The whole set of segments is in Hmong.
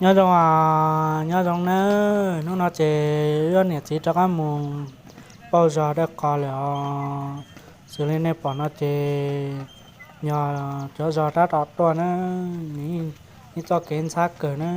Nyob zoo, nyob zoo nawb, hnub no ces wb niam txiv rov qab mus pauj zog dawb qos lawm os. Xws li nej pom no ces yog cov zog tab tom tuaj na, nws ib txoj kev ntxhab kawg na.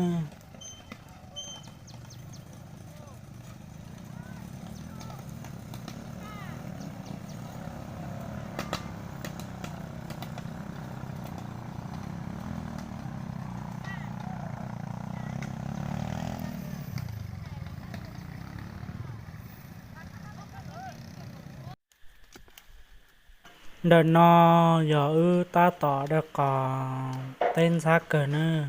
Ntawm no yog wb tab tom dawb qos teb ntxhab kawg nawb.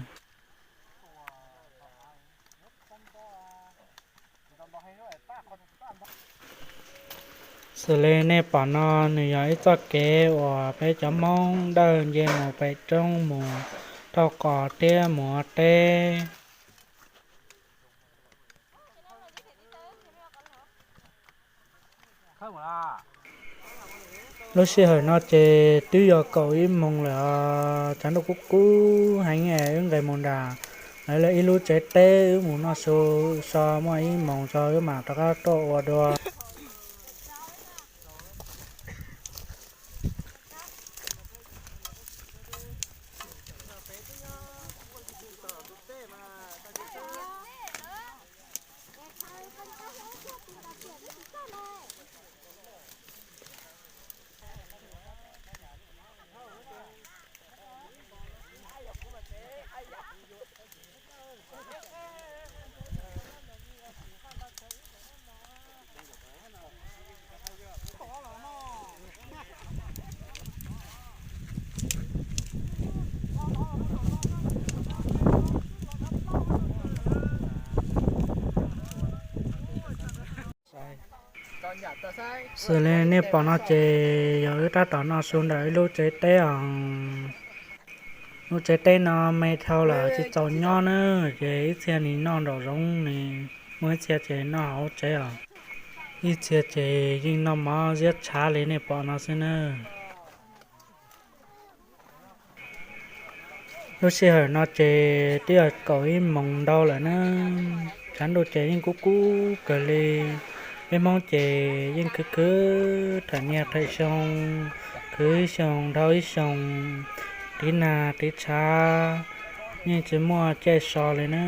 Xws li nej pom no nws yog ib txoj kev uas peb cov Hmoob dawj nce mus pem roob mus thauj qos thiab mus ua teb. Lub sij hawm no ces twb yog kaum ib moos lawm, tshav ntuj kub kub heev, wb nqes mus nram lawv ib lub tsev teb, wb mus noj su so muaj ib moos tso wb mam rov qab tuaj ua dua. Xws li nej pom no ces yog wb tab tom noj su ntawm ib lub tsev teb os. Lub tsev teb no me dhau lawm tsis txaus nyob na, ces ib txhia nws noj nraum zoov, nws muaj ib txhia ces noj hauv tsev os. Ib txhia ces yeej noj mov ziab tshav li nej pom no xwb na. Lub sij hawm no ces twb yog kaum ib moos ntau lawm na, tshav ntuj ces yeej kub kub kawg li. Peb Hmoob ces yeej khwv khwv tham niaj tham xyoo, khwv ib xyoo dhau ib xyoo, tiv nag tiv tshav, yeej tsis muaj caij so li na.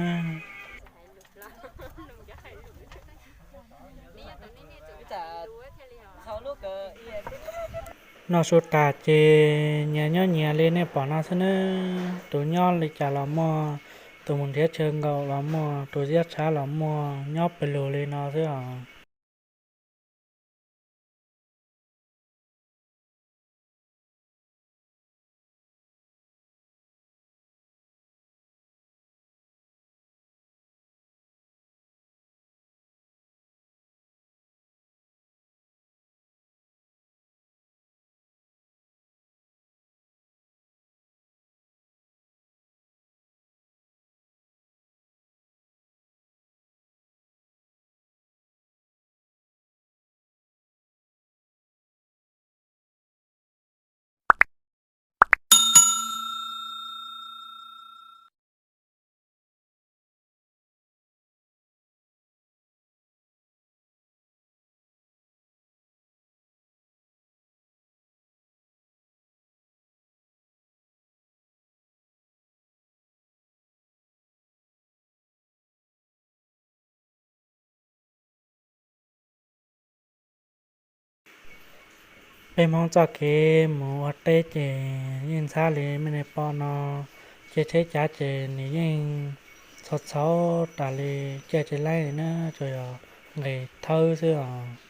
Noj su tas ces nyias nyob nyias li nej pom no xwb nawb. Tus nyob li cas los muaj, tus mus nrhiav chaw nkaum los muaj, tus ziab tshav los muaj, nyob pes lug li no xwb os. Peb Hmoob txoj kev mus ua teb ces yeej ntxhab li nej pom no, ces tsheb cav ces nws yeej txhov txhov tas li, caij tsis laib li na, tsuas yog nqis thawb xwb os.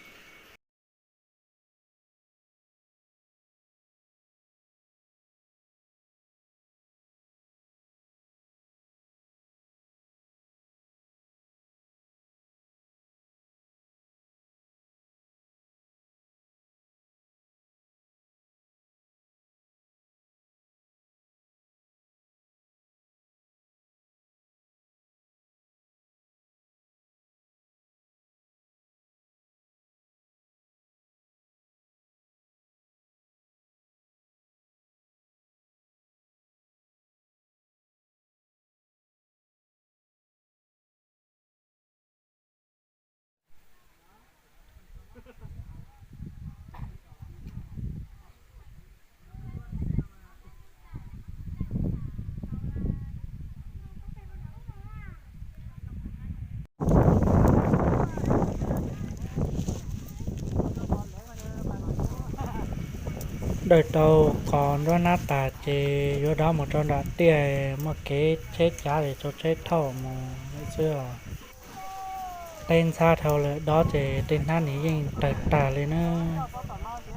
Raws rau qhov nruab hnab tas ces yuav dov mus rau nram tiaj, muaj kev tsheb cav es tsaus tsheb thauj mus lawm xwb os. Tej ntxhab dhau lawm dov ces tej hnab nim yeej raws tag li nawb.